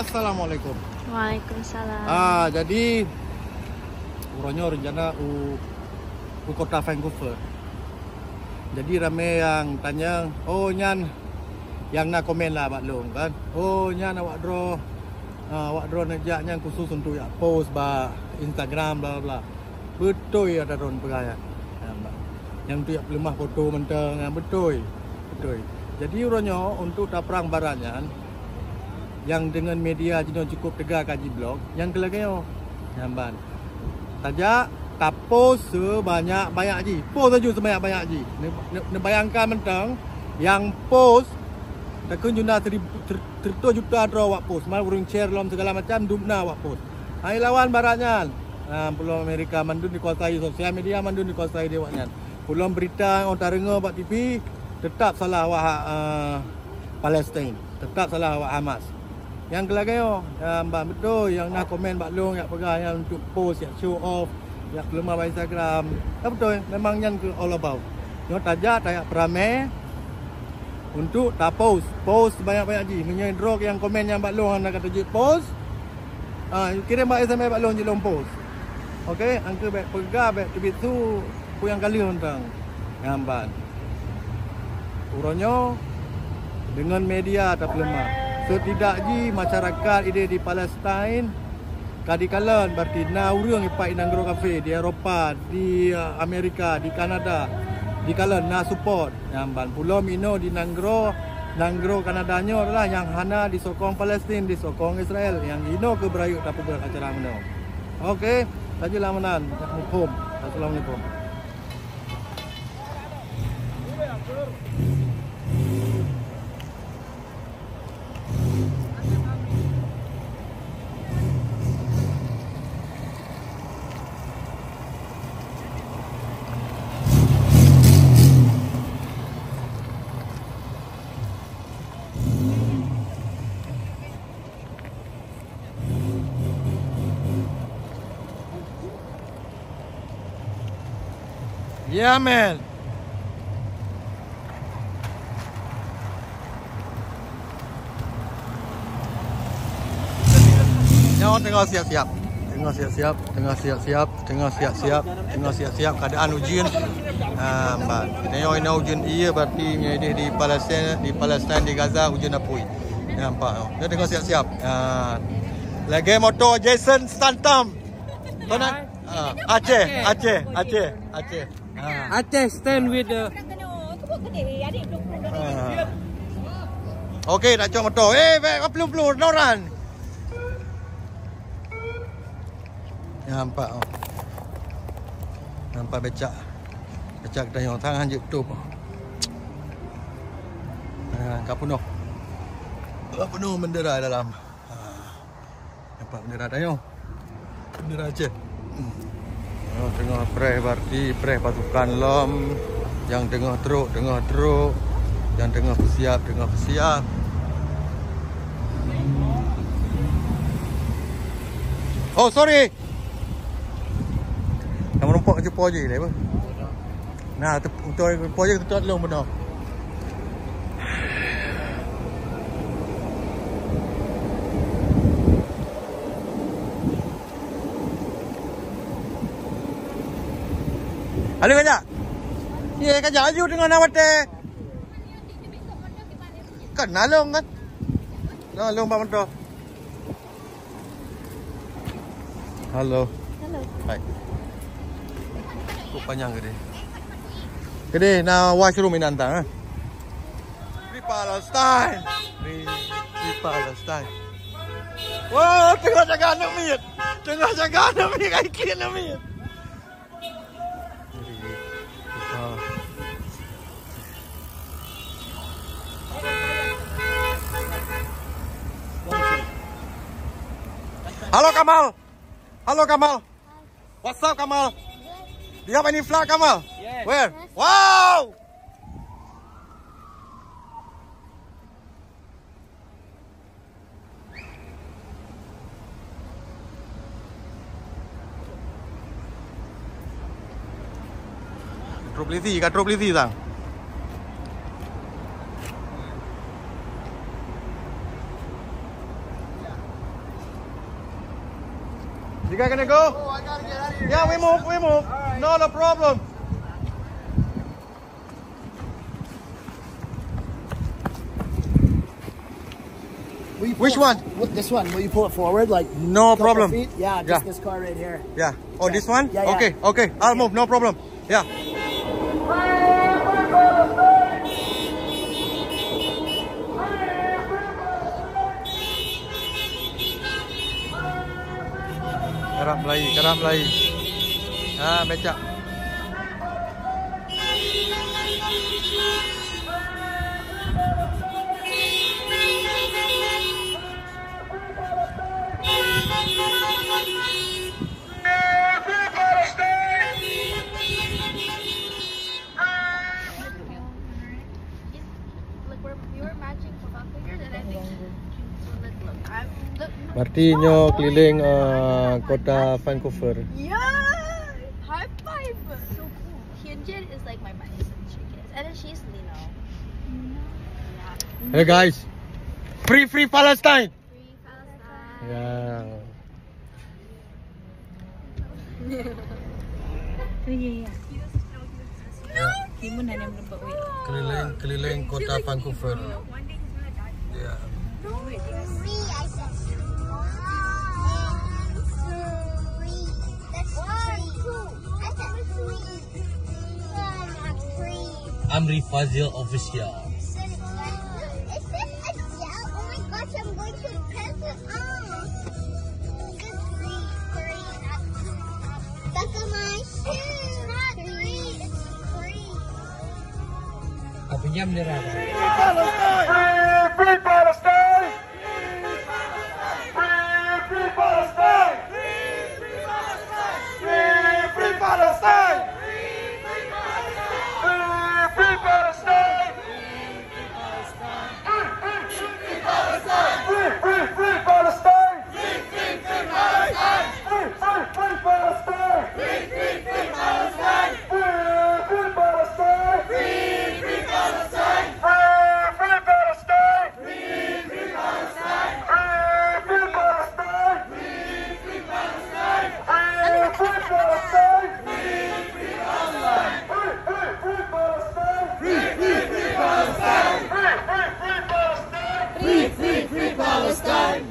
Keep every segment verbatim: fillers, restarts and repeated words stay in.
Assalamualaikum. Waalaikumsalam. Ah, jadi uroe nyoe rencana u, u kota Vancouver. Jadi ramé nyang tanyong, "Oh, nyan," nyang na komen lah bak lôn kan. "Oh, nyan awak droe, ah, awak droe neujak nyan khusus untuk jak post bak Instagram bla bla bla." Beutôi ata droen peugah nyan. Nyang tu jak peuleumah foto mantong, nyan beutôi. Beutôi. Jadi uroe nyoe untuk taprang barat nyan, nyang deungon media jinoe cukup teuga ka jiblok, nyang keu lagèe nyoe. Nyan ban. Tajak, tapost sebanyak-banyak jih. Post laju sebanyak-banyak jih. Ne-, ne-, neubayangkan mantong, nyang post takheun jumlah seribu, ser-, seratus juta droe awak post. Mal ureueng share lom segala macam, dum na awak post. Hai lawan barat nyan. Ha, pulo Amerika mandum dikuasai, sosial media mandum dikuasai di awak nyan. Pulo berita nyang tadeungoe bak T V, tetap salah awak, eh, Palestin, tetap salah awak Hamas. Nyang keu lagèe nyoe, ya, ban beutôi nyang na komen bak lôn, jak peugah nyan untuk post, jak show off, jak peuleumah bak Instagram. Ya beutôi, memang nyan keuh all about. Nyoe tajak, tajak peuramé untuk tapost, post banyak-banyak jih. Meunyoe droe nyang komen nyan bak lôn hana ka tajeuet post, ah, kirém bak S M S bak lôn jeuet lôn post. Oke, angkeu bèk peugah, bèk teubiet su, peue nyang ka lheueh mantong. Nyan ban. Uroe nyoe deungon media tapeuleumah. Setidak jih masyarakat idéh di Palestin ka dikalon, berarti na ureueng ipat di nanggroe kafé, di Eropa, di, eh, Amerika, di Kanada, dikalon na support. Nyan ban pulo meuinoe di nanggroe, nanggroe Kanada nyoe adalah nyang hana disokong Palestin, disokong Israel. Nyang inoe keuh beurayeuk tapeugöt acara meunoe. Oke, sajalah meunan. Jak muphom. Assalamualaikum. Yeah, man. Nyoe teungoh siap-siap. Teungoh siap-siap, teungoh siap-siap, teungoh siap-siap, teungoh siap-siap. Keadaan ujeuen. Ah, ban. Nyoe, nyoe ujeuen ie, berarti nyoe di, di Palestin, di Palestin, di Gaza ujeuen apui. Nampak. Nyoe teungoh siap-siap. Ah. Lagèe moto Jason Statham. Kau nak? Ah, Aceh, Aceh, Aceh, Aceh. Ah. Aceh stand with the Ah. Okey, nak cok motor. Eh, bèk ka peuleuh-peuleuh, noran. Nampak, oh. Nampak becak. Becak geutanyoe, tangan jeuet tup. Ah, ka peunoh. Ka peunoh bendera dalam. Ah. Nampak bendera tanyoe. Bendera Aceh. Hmm. Oh, teungoh preh, berarti preh pasukan lom. Nyang teungoh trok, teungoh trok. Nyang teungoh peusiap, teungoh peusiap. Oh, sorry. Nyang meurumpok cupo jih lé, beuh. Nah, tep-, utôi po jih, teutot lôn bunoe. Halo, kajak. Ye, kajak laju teungoh na watèe. Kan na lôn kan? Na lôn bak motor. Halo. Halo. Hai. Cukup panjang ke dia? Ke dia na washroom inantang, eh? Free Palestine. Free, free Palestine. Wah, teungoh jaga aneuk miet. Teungoh jaga aneuk miet, kai klik aneuk miet. Halo Kamal. Halo Kamal. What's up Kamal? Do you have any flag Kamal? Yes. Where? Wow! Trok polisi, ka trok polisi sang. You guys gonna go? Oh, I gotta get out of here. Yeah, we move, we move. All right. No, no problem. Will you pull Which it one? What, this one. Will you pull it forward, like, No couple problem. feet? Yeah, just Yeah. this car right here. Yeah. Oh, Yeah. this one? Yeah, yeah. Okay, okay. I'll move, no problem. Yeah. Karab mulai, karab mulai. Ha, becak. Berarti nyoe keliling, eh, kota Vancouver. Yeah, high five. So cool. Hyunjin is like my best friend, she is. And then she's Lino. Hey guys, free free Palestine. Free Palestine. Ya. Oh, ya, ya. Timun hana meureumpok weh. Keliling, keliling kota Vancouver. Ya. Three, I said. One, three. That's three. I said three. One, not three. Amri Fazil Official. It says a gel. Oh my gosh, I'm going to pencil. Oh. Just three, three, not two. Look at my shoes. Not three, it's three. Tapi nyam ni rara. Free, free Palestine! Free, free Palestine! Free, free Palestine! Free, free Palestine! Free, free, free Palestine! Free, free, free Palestine! Free, free, free Palestine! Free, free, free Palestine! Free, free Palestine! Free, free Palestine! Free, free Palestine! Free, free Palestine! Free, free Palestine! Free, free Palestine! Free, free Palestine! Free, free Palestine! Free, free Palestine! Free, free Palestine! Free, free Palestine! Free, free, free Palestine!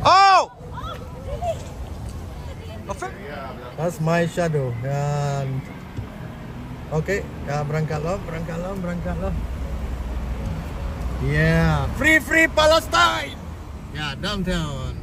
Oh! That's my shadow. Dan, okay, ya, berangkat lom, berangkat lom, berangkat lom. Yeah, free, free Palestine. Ya, downtown.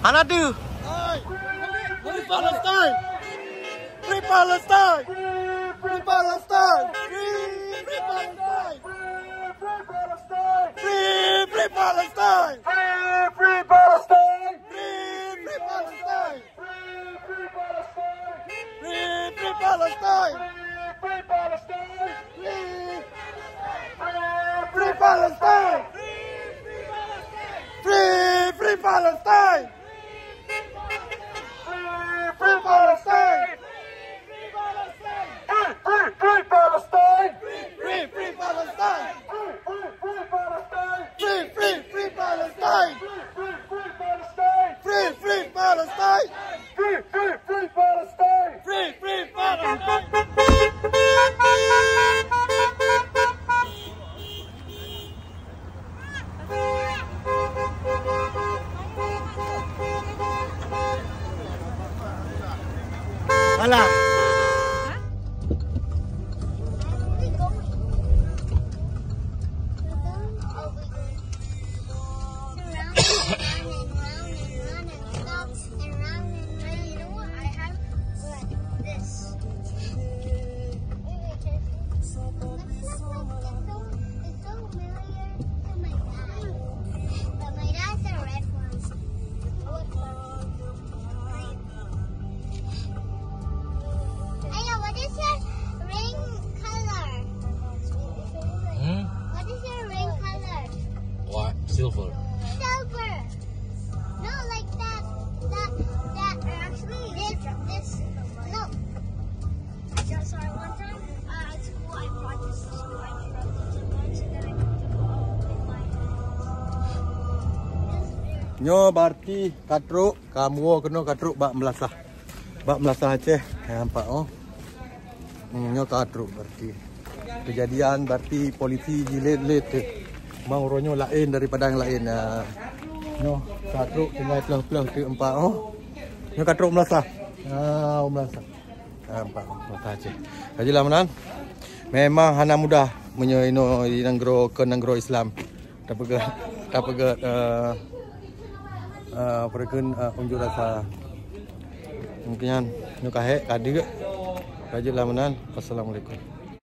Hana deuh. Free Palestine! Free Palestine! Free Palestine! Free, free Palestine! Free, free Palestine! Free, free Palestine! Free, free Palestine! Free, free Palestine! Free, free Palestine! Free, free Palestine! Free, free Palestine! Free, free Palestine! Free, free Palestine! Free, free, free Silver. Silver. No, like that. That. That. Actually, this. This. No. So, sorry. One time, uh, at school, I practiced. I practiced a bunch, and then I put the ball in my hand. Nyoe berarti ka trok, ka muwoe keunoe ka trok bak meulasah. Bak meulasah Aceh, nampak oh. Hmm, nyoe ka trok berarti. Kejadian berarti polisi jilét-lét tu. Memang uroe nyoe laén daripada yang laén. Ah, nyoe ka trok tinggai pleuh-pleuh tu empat oh. Nyoe ka trok meulasah. Ah, meulasah. Ah, empat meulasah Aceh. Haji lah meunan. Memang hana mudah meunyoe inoe di nanggroe ke nanggroe Islam. Tapeugah tapeugah eh eh peureukeun eh unjuk rasa. Mungkin nyoe ka hék ka deuk. Haji lah meunan. Assalamualaikum.